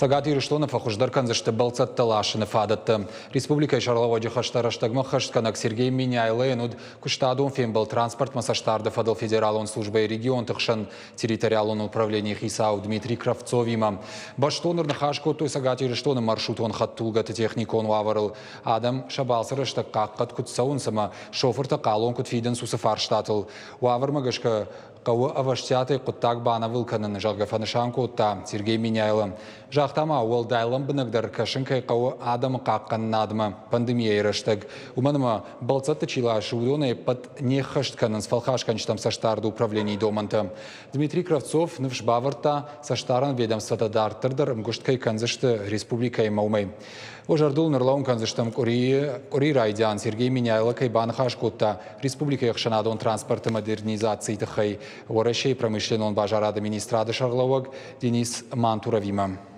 Цӕгат Ирыстоны фӕхуыздӕр кӕндзысты бӕлццӕттӕ ласыны фадӕттӕ. Республикӕйы сӕргълӕууӕджы хӕстӕ рӕстӕгмӕ ххӕстгӕнӕг Сергей Меняйлойӕн уыд куыстадон фембӕлд транспортмӕ цӕстдарды фӕдыл федералон службӕйы регионты хсӕн территориалон управленийы хицау Дмитрий Кравцовимӕ. Бӕстон ӕрныхас кодтой Цӕгат Ирыстоны маршрутон хӕдтулгӕты техникон уавӕрыл, адӕм сӕ балцы рӕстӕг хъахъхъӕд куыд цӕуынц ӕмӕ шофыртӕ хъалон куыд фидынц, уыцы фарстатыл. Уавӕрмӕ гӕсгӕ хъӕуы ӕвӕстиатӕй хъуыддаг банывыл кӕнын, зӕгъгӕ, фӕнысан кодта Сергей Меняйло. Загъта ма, уӕлдай лӕмбынӕгдӕр кӕсын кӕй хъӕуы адӕмы хъахъхъӕнынадмӕ пандемийӕйы рӕстӕг. Уымӕн ӕмӕ бӕлццӕтты чи ласы, уыдонӕй ӕппӕт не ххӕст кӕнынц фӕлхасгӕнджытӕм цӕстдарды управленийы домӕнтӕ. Дмитрий Кравцов ныфс бавӕрдта, цӕстдарӕн ведомствотӕ дарддӕр дӕр ӕмгуыст кӕй кӕндзысты республикӕимӕ уымӕй. Уӕ зӕрдыл ныллӕууын кӕндзыстӕм къуырийы къуыри райдиан Сергей Меняйло кӕй баныхас кодта республикӕйы ӕхсӕнадон транспорты модернизацийы тыххӕй Уӕрӕсейы промышленнон базарады министрады сӕргълӕууӕг Денис Мантуровимӕ.